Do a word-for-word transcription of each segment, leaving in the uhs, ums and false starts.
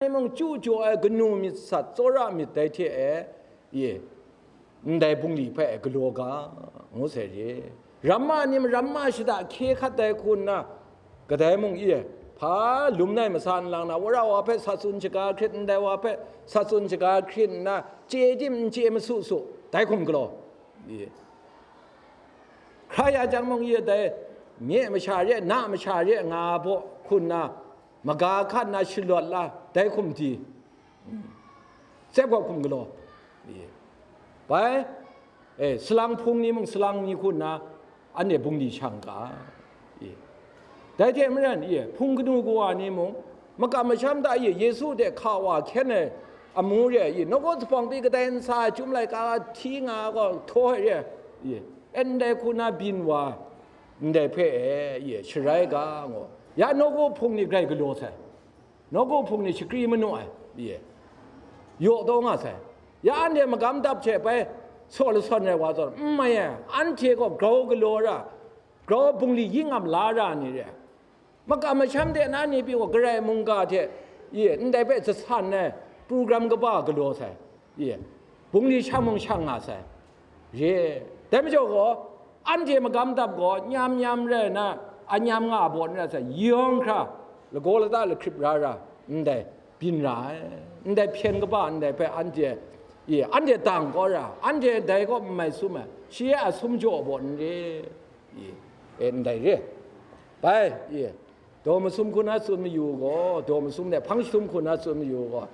ni mung chyu jaw ai kanu myit sat tsawra myit dai hte e, ye, ndai bungli hpe galaw ga, ngu sai re. Ramma ni mung ramma shada hkye hkat dai hku nna, kadai mung ye, hpa lum nai masa nlang na, wora wa hpe sa tsun shaga hkrit ndai wa hpe sa tsun shaga hkrit nna, chye tim n chye masu su, dai hkum galaw. Ye. Hkra ya jang mung ye dai, nye masha re, na masha re nga baw hku nna, maga hkan na shalawt la, dai hkum di, tsep gawp hkum galaw. Bai, e, salang hpung ni mung salang ni hku nna, anhte bungli shang ga. Dai hte maren, ye, hpung kanu kawa ni mung, makam masham hta, ye, Yesu hte hka wa hkyen ai amu re, ye, nawku zuphpawng pyi kadai nsa ai chyum laika hti nga gaw htaw ai re, ye, ndai hku nna byin wa, ndai hpe e, ye, sharai ga, ngu. Ya nawku hpung ni grai galaw sai. Nawku hpung ni shakri manu ai, ye, yaw taw nga sai. Ya anhte magam dap hte bai saw lasawn ai wa zawn, n mai ai, anhte gaw grau galaw ra, grau bungli yi ngam la ra ni re ai. Makam masham de na ni pyi gaw, Karai mungga hte, ye, ndai hpe jasan ai program kaba galaw sai. Ye, bungli shang mung shang nga sai. Ye, dai majaw gaw, anhte magam dap gaw, nyam nyam rai nna, a nyam nga a baw n rai sai, yawng hkra, lagaw lata lahkrip ra ra, ndai byin ra ai, ndai hpyen kaba ndai hpe anhte, ye, anhte dang kau ra, anhte dai kaw n mai sum ai, shi a sum jaw baw n re, ye, e, ndai re. Bai, ye, daw masum hku na tsun mayu gaw, daw masum de hpang jahtum hku na tsun mayu gaw,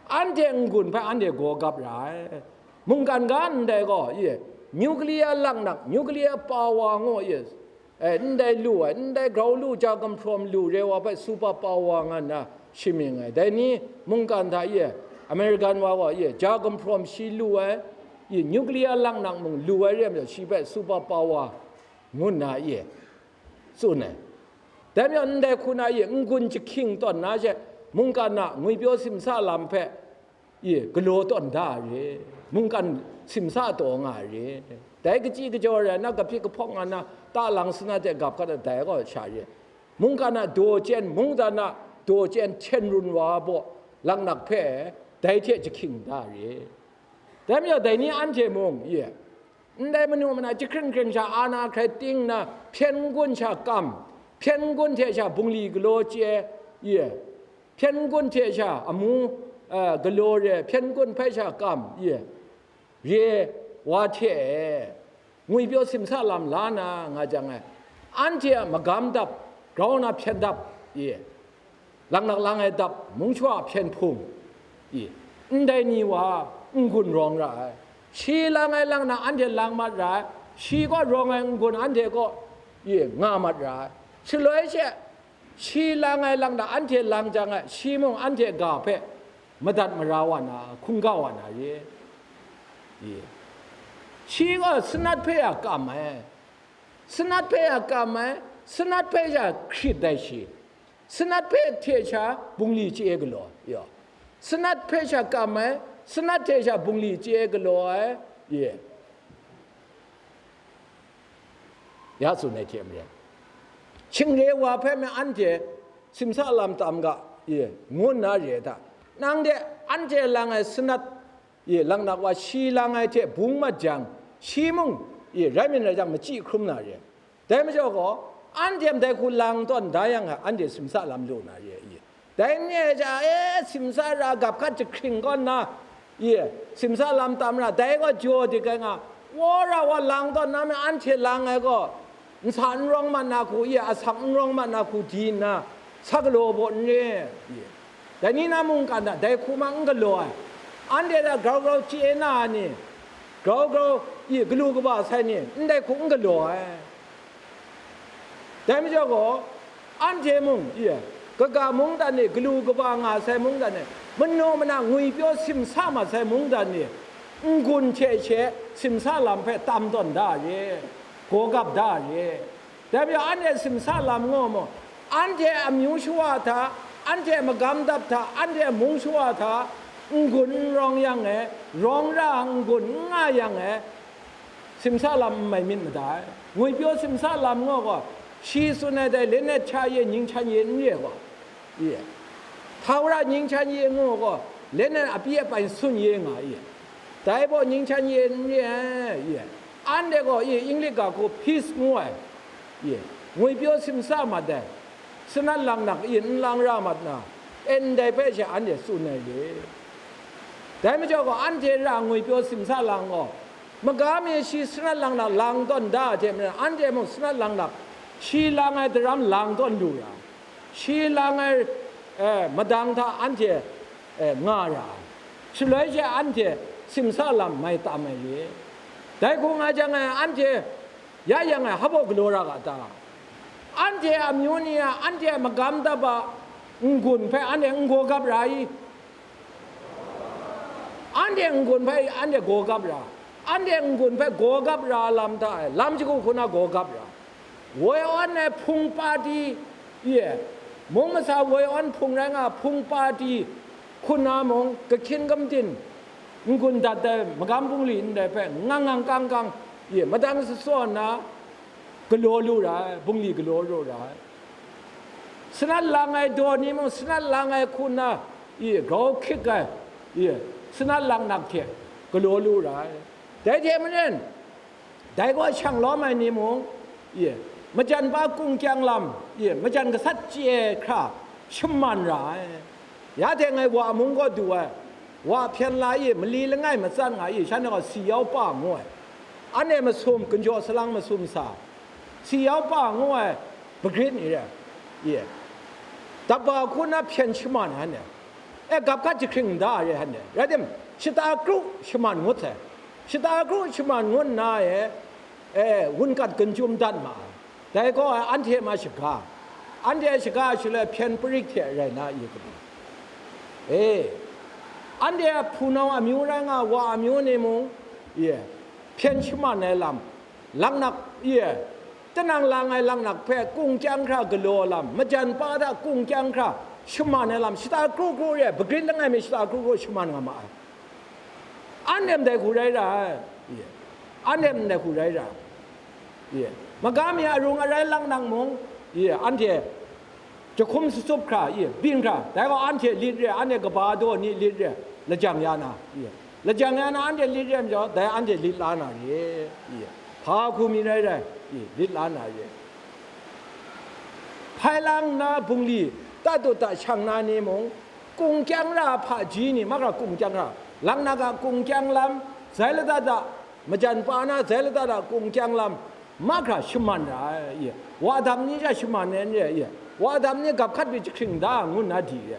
anhte n-gun hpe anhte gaw gap ra ai. Mungkan ga ndai gaw, ye, nuclear laknak, nuclear power ngu, ye, e, ndai lu ai, ndai grau lu, ja gumhpraw lu re wa hpe super power nga nna shamying ai. Dai ni mungkan hta, ye, American wa gaw, ye, ja gumhpraw shi lu ai, ye, nuclear laknak mung lu ai re ai majaw, shi hpe super power ngu nna, ye, tsun ai. Dai majaw, ndai hku na, ye, n-gun jahkying tawn na she, mungkan a ngwipyaw simsa lam hpe, ye, galaw tawn da re, mungkan simsa taw nga re. Dai kachyi kajawr ai na, kahpyi kahpawng nga na, talang sanat hte gap hkat ai dai gaw sha re. Mungkan a daw chyen, mungdan a daw chyen hten run wa baw, laknak hpe dai hte jahkying da re. Dai majaw, dai ni anhte mung, ye, ndai manu mana jahkring hkring sha ana hkrai ting nna, hpyen n-gun sha kam, hpyen n-gun hte sha bungli galaw chye, ye, hpyen n-gun hte sha amu, a, galaw re, hpyen n-gun hpe sha kam, ye, re wa hte e, ngwipyaw simsa lam la na nga jang e, anhte a magam dap, grau na hpyen dap, ye, laknak lang ai dap, mung shawa hpyen hpung, i, ndai ni wa n-gun rawng ra ai. Shi lang ai lang na anhte lang mat ra ai, shi kaw rawng ai n-gun anhte kaw, i, nga mat ra ai. Shaloi she, shi lang ai lang na anhte lang jang ai, shi mung anhte ga hpe madat mara wa na, hkungga wa na re. I, shi gaw sanat hpe a kam ai, sanat hpe a kam ai, sanat hpe sha hkrit ai shi. Sanat hpe hte sha bungli chye galaw, ya. Sanat hpe sha kam ai, sanat hte sha bungli chye galaw ai, ye. Ya tsun ai hte maren, shingre wa hpe me anhte simsa lam tam ga, ye, ngu nna re ai hta, nang de anhte lang ai sanat, ye, laknak wa shi lang ai hte bung mat jang, shi mung, ye, rai myit rai jang, machyi hkrum na re ai. Dai majaw gaw, anhte ndai hku lang tawn da yang a, anhte simsa lam lu na re ai. Dai ni e ja, e, simsa ra gap hkat jahkring kaw nna, ye, simsa lam tam ra, dai gaw jaw dik ai nga, wora wa lang tawn na me, anhte lang ai gaw, nsa n rawng mat na hku, ye, asak n rawng mat na hku di nna, sa galaw baw n re, ye. Dai ni na mungkan hta dai hku ma n galaw ai, anhte hta grau grau chye na ai ni, grau grau, i, galu kaba sai ni, ndai hku n galaw ai. Dai majaw gaw, anhte mung, i, kaga mungdan e, galu kaba nga sai mungdan e, manu mana ngwipyaw simsa mat sai mungdan e, n-gun hte she simsa lam hpe tam tawn da re, gaw gap da re. Dai majaw, anhte simsa lam ngaw mu, anhte amyu shawa hta, anhte magam dap hta, anhte mung shawa hta, n-gun n rawng yang e, rawng ra n-gun n nga yang e, simsa lam n mai myit mada ai. Ngwipyaw simsa lam ngaw gaw, shi tsun ai dai, lenet cha ye, nying chan ye n re gaw, ye, Htau ra nying chan ye ngu gaw, lenen apyi apai sun ye nga i. Dai baw nying chan ye n re ai, i. Anhte gaw i Inglik ga hku peace ngu ai, i, ngwipyaw simsa mat ai, sanat lang nak i n lang ra mat na, e ndai hpe she anhte tsun ai re. Dai majaw gaw, anhte ra ngwipyaw simsa lang gaw, maga mi shi sanat lang nak lang tawn da ai hte maren, anhte mung sanat lang nak shi lang ai daram lang tawn lu ra. Shi lang ai, eh, madang hta anhte, eh, nga ra ai. Shaloi she anhte simsa lam mai tam ai re. Dai hku nga jang e, anhte ya yang e, hpa galaw ra ga ta? Anhte amyu ni a, anhte a magam dap a n-gun hpe anhte n gaw gap ra i? Anhte n-gun hpe anhte gaw gap ra, anhte n-gun hpe gaw gap ra lam hta e, lam shagu hku na gaw gap ra. Woi awn ai hpung pati, ye, mung masa woi awn hpung rai nga hpung pati hku na mung, kahkyin kamtin n-gun dat ai magam bungli ndai hpe ngang ngang kang kang, ye, madang sasa na galaw lu ra ai, bungli galaw lu ra ai. Sanat lang ai daw ni mung, sanat lang ai hku na, i, grau hkik ai, i, sanat lang nak hte galaw lu ra ai. Dai hte maren, dai gaw shang lawm ai ni mung, i, majan pa kungkyang lam, i, majan gasat chye ai hkra shaman ra ai. Ya hte ngai wa mung kaw du ai, wa hpyen la i, mali langai matsan nga i, shanhte gaw si yau pa ngu ai. Anhte masum, ginjaw salang masum sa, si yau pa ngu ai magrit ni re, i, daba hku na hpyen shaman ai anhte, e, gap hkat jahkring da ai re anhte, rai tim, shata kru shaman ngut sai, shata kru shaman ngut nna e, e, wunkat ginjum dat ma ai. Dai gaw anhte ma shaga, anhte shaga shaloi hpyen parik hte rai na i kabu? E, anhte a hpunau amyu rai nga wa amyu ni mung, ye, hpyen shaman ai lam, laknak, ye, tanang lang ai laknak hpe kungkyang hkra galaw lam, majan pa hta kungkyang hkra shaman ai lam, shata kru kru re, magrit langai mi shata kru kru shaman nga ma ai. Anhte ndai hku rai ra ai, ye. Anhte ndai hku rai ra ai, ye. Maga mi arung arai lang nang mung, ye, anhte jahkum sutsup hkra, ye, byin hkra, dai gaw anhte lit re, anhte kaba daw ni lit re, lajang ya na, ye. Lajang ya na anhte lit re majaw, dai anhte lit la na re, ye. Hpa hku mi rai rai, ye, lit la na re. Hpai lang na bungli, ta dut ta shang na ni mung, kungkyang ra hpaji ni mahkra kungkyang ra, laknak a kungkyang lam, zai lada da, majan pa na zai lada da kungkyang lam, mahkra shaman ra ai, ye. Wa dam ni sha shaman ai n re, ye. Wa dam ni gap hkat pyi jahkring da ngu nna di re.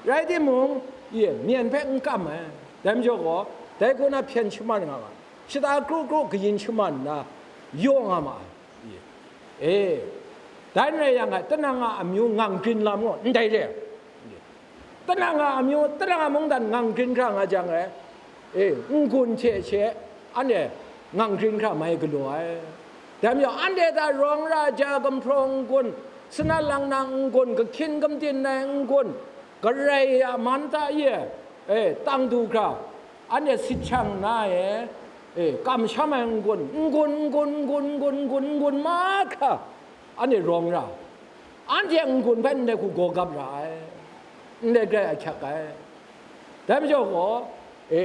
Rai timung, ye, myen hpe n kam ai. Dai majaw gaw, dai hku na hpyen shaman nga ga, shata kru kru kayin shaman nna, yaw nga ma ai. E, dai n rai yang e, tinang a amyu ngang grin lam gaw ndai re. Tinang a amyu, tinang a mungdan ngang grin hkra nga jang e, e, n-gun hte she anhte ngang grin hkra mai galaw ai. Dai majaw, anhte hta rawng ra ja gumhpraw n-gun, sanat lang na n-gun, kahkyin kamtin ai n-gun, garai a man hta e, e, tang du hkra, anhte sit shang nna e, e, kamsham ai n-gun, n-gun, n-gun, n-gun, n-gun, n-gun, n-gun mahkra anhte rawng ra, anhte n-gun hpe ndai hku gaw gap ra ai, ndai grai ahkyak ai. Dai majaw gaw, e,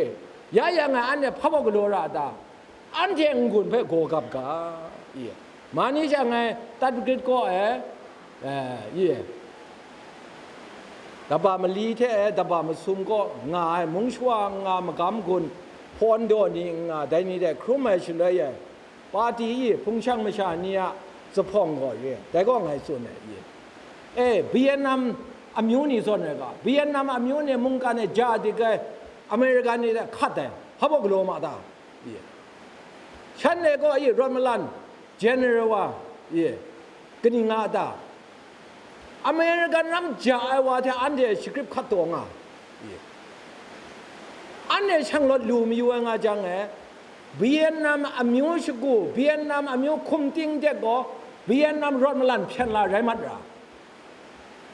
ya yang e anhte hpa baw galaw ra a ta? Anhte n-gun hpe gaw gap ga, i, mani sha ngai tat magrit kaw ai, e, i, daba mali hte daba masum kaw nga ai mung shawa n nga magam gun, hpawn daw ni n nga, dai ni dai hkrum ai shaloi e, pati i hpung shang masha ni a zuphpawng gaw re, dai gaw ngai tsun ai, i, e, Vietnam amyu ni zawn ai ga, Vietnam amyu ni mungkan e ja dik ai, Amerika ni hte hkat ai, hpa baw galaw ma ta? Ye. Shanhte gaw, ye, rawt malan, general wa, ye, kaning nga a ta? American ram ja ai wa hte anhte shagrip hkat taw nga, ye. Anhte shanglawt lu mayu ai nga jang e, Vietnam amyu shagu, Vietnam amyu hkum ting de gaw, Vietnam rawt malan hpyen la rai mat ra.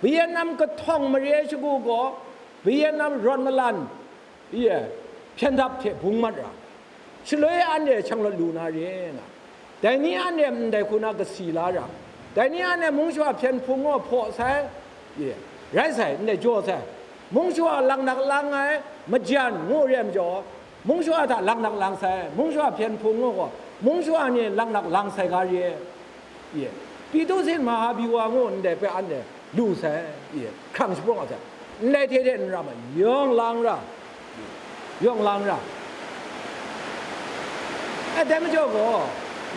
Vietnam kahtawng mare shagu gaw, Vietnam rawt malan, ye, hpyen dap hte bung mat ra, shaloi anhte shanglawt lu na re nga, dai ni anhte ndai hku na kasi la ra, dai ni anhte mung shawa hpyen hpung gaw hpaw sai, ye, rai sai, ndai jaw sai, Mung shawa laknak lang ai majan ngu re ai majaw, mung shawa hta laknak lang sai, mung shawa hpyen hpung ngu gaw, mung shawa ni laknak lang sai ga re ai. Ye. Pitu sin maha biwa ngu ndai hpe anhte lu sai, ye, hkrang shapraw nga sai. Ndai hte hte n ra ma, yawng lang ra, yawng lang ra. E, dai majaw gaw,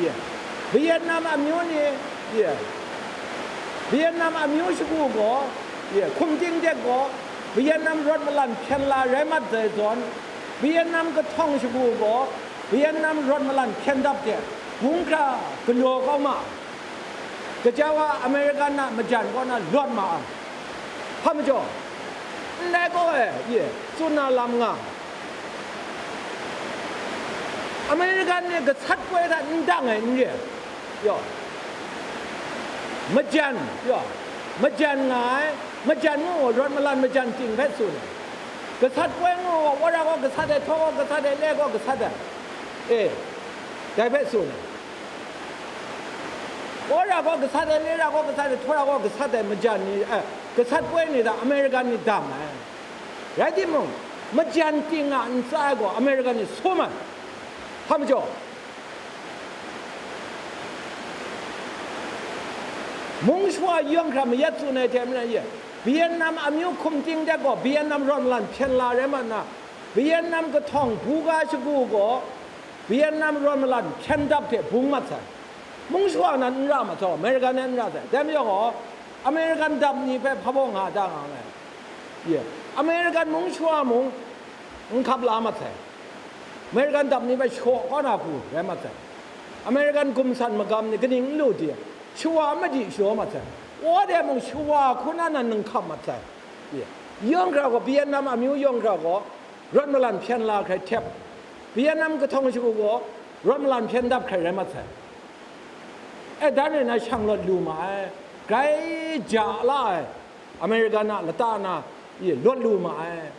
ye, Vietnam amyu ni, ye, Vietnam amyu shagu gaw, ye, hkum ting dek gaw, Vietnam rawt malan hpyen la rai mat sai zawn, Vietnam kahtawng shagu gaw, Vietnam rawt malan hpyen dap hte bung hkra galaw kau ma ai. Gaja wa American a majan kaw na lawt ma ai. Hpa majaw, ndai gaw e, ye, tsun na lam nga. American ni gasat poi hta n dang ai n re. Yaw. Majan, yaw. Majan nga ai, majan ngu rawt malan majan ting hpe tsun ai. Gasat poi ngu, wora gaw gasat ai, htaw gaw gasat ai, le gaw gasat ai. E, dai hpe tsun ai. Wora gaw gasat ai, le ra gaw gasat ai, htaw ra gaw gasat ai, majan ni, eh, gasat poi ni hta American ni dang ai. Rai timung, majan ting a ntsa e gaw American ni sum ai. Hpa majaw, mung shawa yawng hkra mayat tsun ai hte maren ye, Vietnam amyu hkum ting dek gaw Vietnam rawt malan hpyen la rai mat nna, Vietnam kahtawng buga shagu gaw Vietnam rawt malan hpyen dap hte bung mat sai. Mung shawa nan n ra ma tsaw, American nan n ra sai. Dai majaw gaw, American dap ni hpe hpa baw nga da nga ai. Ye, American mung shawa mung n hkap la mat sai. American dap ni hpe shaw kau na hku rai mat sai. American gumsan magam ni kaning n lu di, shawa madi shaw mat sai. Wa de mung shawa hku na nan n hkap mat sai. Ye, yawng hkra gaw, Vietnam amyu yawng hkra gaw, rawt malan hpyen la hkrai htep, Vietnam kahtawng shagu gaw, rawt malan hpyen dap hkrai rai mat sai. E, dan e na shang lawt lu ma ai, grai ja la ai, American a lata na, ye, lawt lu ma ai.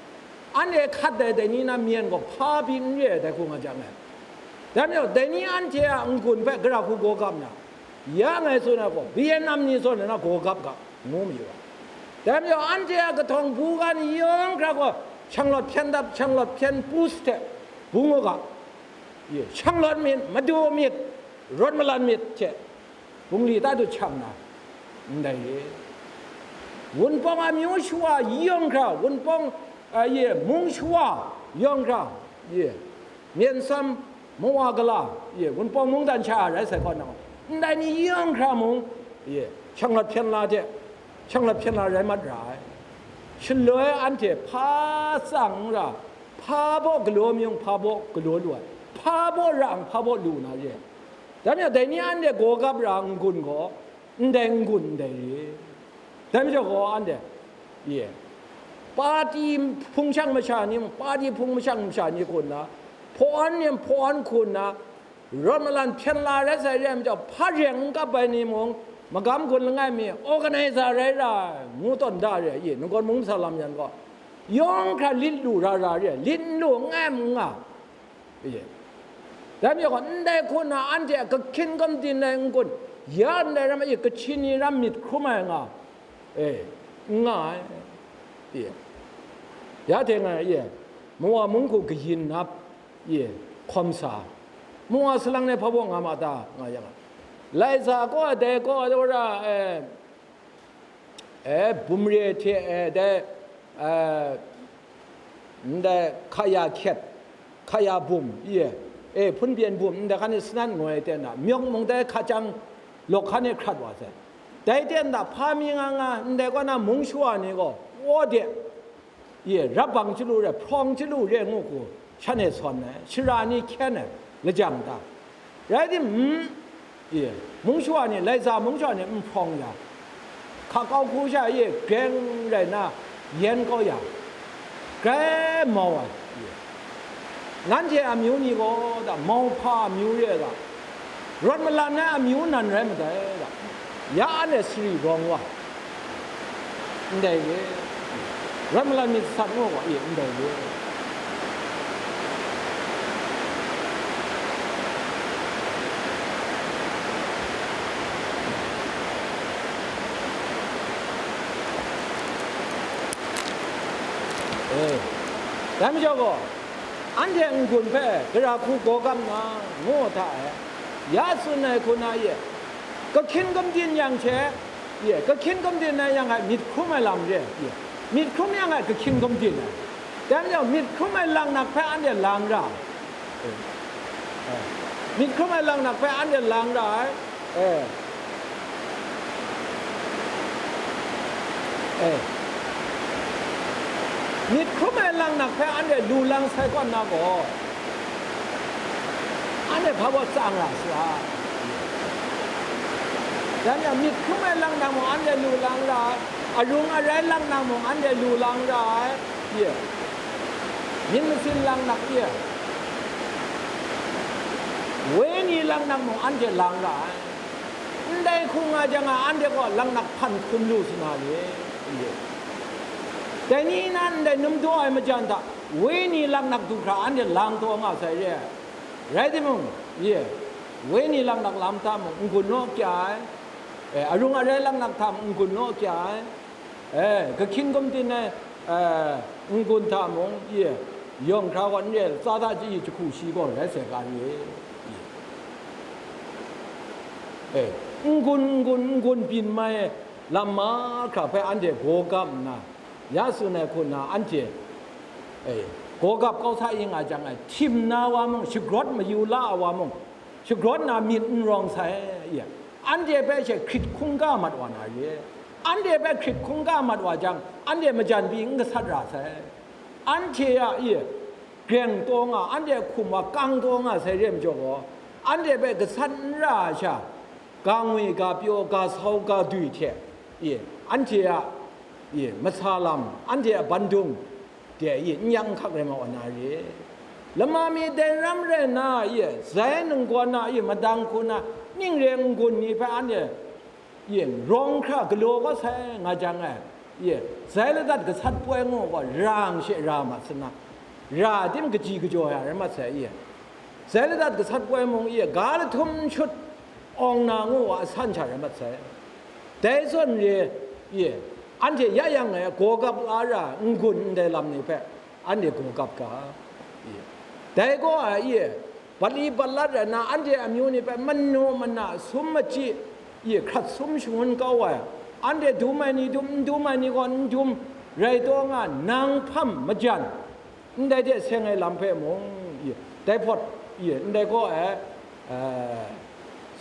Anhte hkat dai, dai ni na myen gaw hpa pyi n re ai, dai hku nga jang ai. Dai majaw, dai ni anhte a n-gun hpe gara hku gaw gap na, ya ngai tsun ai gaw, Vietnam ni zawn na gaw gap ga, ngu mayu ai. Dai majaw, anhte a kahtawng buga ni yawng hkra gaw, shang lawt hpyen dap, shang lawt hpyen pus hte, bung u ga, ye, shang lawt myit, madu myit, rawt malan myit hte, bungli ta du hkyam na, ndai re. Wunpawng amyu shawa yawng hkra, Wunpawng, a, ye, mung shawa yawng hkra, ye, myen sam, mawa gala, ye, Wunpawng mungdan sha rai sai kaw na, ndai ni yawng hkra mung, ye, shang lawt hpyen la hte, shang lawt hpyen la rai mat ra ai. Shaloi anhte hpa tsang n ra, hpa baw galaw myung, hpa baw galaw lu ai, hpa baw ra ang, hpa baw lu na re ai. Dai majaw, dai ni anhte gaw gap ra n-gun gaw, ndai n-gun ndai re. Dai majaw gaw, anhte, ye, pati hpung shang masha ni mung, pati hpung mashang masha ni hku nna, hpaw an ni, hpaw an hku nna, rawt malan hpyen la rai sai re ai majaw, hpa reng n kap ai ni mung, magam gun langai mi, organizer rai ra ai, ngu tawn da re ai, ye, ninggawn mung masa lam yan gaw, yawng hkra lit lu ra ra re ai, lit n lu n nga ai mung nga. Ye. Dai majaw gaw, ndai hku na anhte a kahkyin gumdin ai n-gun, ya ndai rai ma, ye, Kachin ni ram myit hkrum ai nga, e, n nga ai. Ye. Ya hte nga, ye, mawa mung hku kayin nap, ye, hkawm sa, mawa salang ni hpa baw nga ma ta, nga yang a, Laiza kaw ai, dai kaw ai, wora, e, E, bum re hte, e, dai, e, ndai hkaya hkyet, hkaya bum, i e, e, hpunbyen bum, ndai hkan e sanan ngoi ten na, myawk mung dai hkajang lawk hkan e hkrat wa sai. Dai ten na, hpa mi nga nga, ndai kaw na mung shawa ni gaw, wa de, ye, rap bang chyalu re, hprawng chyalu re ngu hku, shan e sawn ai, shara ni hkyen ai, lajang ta. Rai tim, mm, ye, mung shawa ni, Laiza mung shawa ni n hprawng ya, hka kau hku sha ye greng rai na, yen kau ya, grai mau ai, ye. Nanhte amyu ni gaw, da, mau hpa amyu re ai ga, rawt malan ai amyu nan rai madai, da. Ya anhte sari rawng wa, ndai re, rawt malan myit sat ngu wa, e, ndai re. Dai majaw gaw, anhte n-gun hpe gara hku gaw gam nga, ngu hta e, ya tsun ai hku na ye, kahkyin gamdin yang she, ye, kahkyin gamdin ai yang ai myit hkrum ai lam re, ye, myit hkrum yang ai kahkyin gamdin ai. Dai majaw, myit hkrum ai laknak hpe anhte lang ra ai. Eh. Eh. Myit hkrum ai laknak hpe anhte lang ra ai. Eh. Eh. Myit hkrum ai laknak hpe anhte lu lang sai kaw nna gaw, anhte hpa baw tsang ra sara. Dan yang myit hkrum ai laknak mung anhte lu lang ra ai, arung arai laknak mung anhte lu lang ra ai, ye. Myit masin laknak ye. Wenyi laknak mung anhte lang ra ai. Ndai hku nga jang a, anhte gaw laknak hpan hkum lu sa na re, ye. Dai ni na ndai num daw ai majan hta, wenyi laknak du hkra anhte lang taw nga sai re ai. Rai timung, ye, wenyi laknak lam hta mung n-gun naw kya ai, eh, arung arai laknak hta mung n-gun naw kya ai, eh, kahkyin gamdin ai, eh, n-gun hta mung, ye, yawng hkra gaw n re, tsa hta chyi jahku shi gaw rai sai ga re, ye. Eh, n-gun, n-gun, n-gun byin mai lam mahkra hpe anhte gaw gam nna, ya tsun ai hku nna anhte, eh, gaw gap kau sa ing a jang ai, htim na wa mung, shagrawt mayu la ai wa mung, shagrawt na myit n rawng sai, ye. Anhte hpe she hkrit hkungga mat wa na re. Anhte hpe hkrit hkungga mat wa jang, anhte majan pyi n gasat ra sai. Anhte a, ye, greng taw nga, anhte hkum wa kang taw nga sai re majaw gaw, anhte hpe gasat n ra ai sha, ga ngwi, ga pyaw, ga sau, ga dwi hte, ye, anhte a, ye, masa lam, anhte a bandung de, ye, n yak n hkak rai ma wa na re. Lama mi dai ram rai nna, ye, zai ninggawn na, ye, madang hku na, ning re n-gun ni hpe anhte, ye, rawng hkra galaw kau sai nga jang ai, ye, zai ladat gasat poi ngu gaw, ra ngu she ra mat sa na, ra tim kaji kajaw ya rai mat sai, ye. Zai ladat gasat poi mung, ye, ga lahtum n shut awng na ngu wa asan sha rai mat sai. Dai zawn re, ye, anhte ya yang e gaw gap la ra n-gun ndai lam ni hpe anhte gaw gap ga, ye. Dai gaw a, ye, bali balat rai nna, anhte amyu ni hpe manu mana, sum machyi, ye, hkrat sum shangun kau ai, anhte dum ai ni dum, n dum ai ni gaw n dum, rai taw nga, nang hpam majan, ndai hte seng ai lam hpe mung, ye, dai hpawt, ye, ndai gaw e, eh,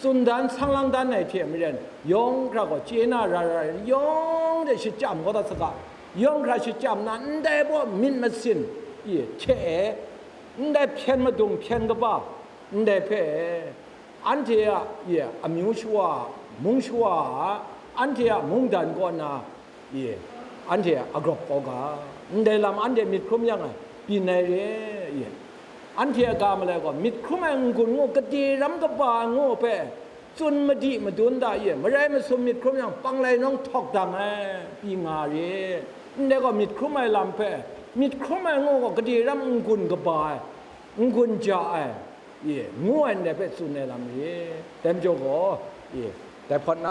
tsun dan, sang lang dan ai hte maren, yawng hkra gaw chye na ra ra ai, yawng de shachyam kau dat saga, yawng hkra shachyam na, ndai baw myit masin, ye, hte e, ndai hpyen madung hpyen kaba, ndai hpe, anhte a, ye, amyu shawa, mung shawa a, anhte a mungdan kaw na, ye, anhte a grawp kau ga, ndai lam anhte myit hkrum yang ai, byin ai re, ye. Anhte a ga malai gaw, myit hkrum ai n-gun ngu, gade ram kaba ngu hpe, tsun madi madun da, ye, marai masum myit hkrum yang, panglai nawng htawk dang ai, pyi nga re. Ndai gaw, myit hkrum ai lam hpe, myit hkrum ai ngu gaw, gade ram n-gun kaba ai, n-gun ja ai, ye, ngu ai ndai hpe tsun ai lam re. Dai majaw gaw, ye, dai hpawt na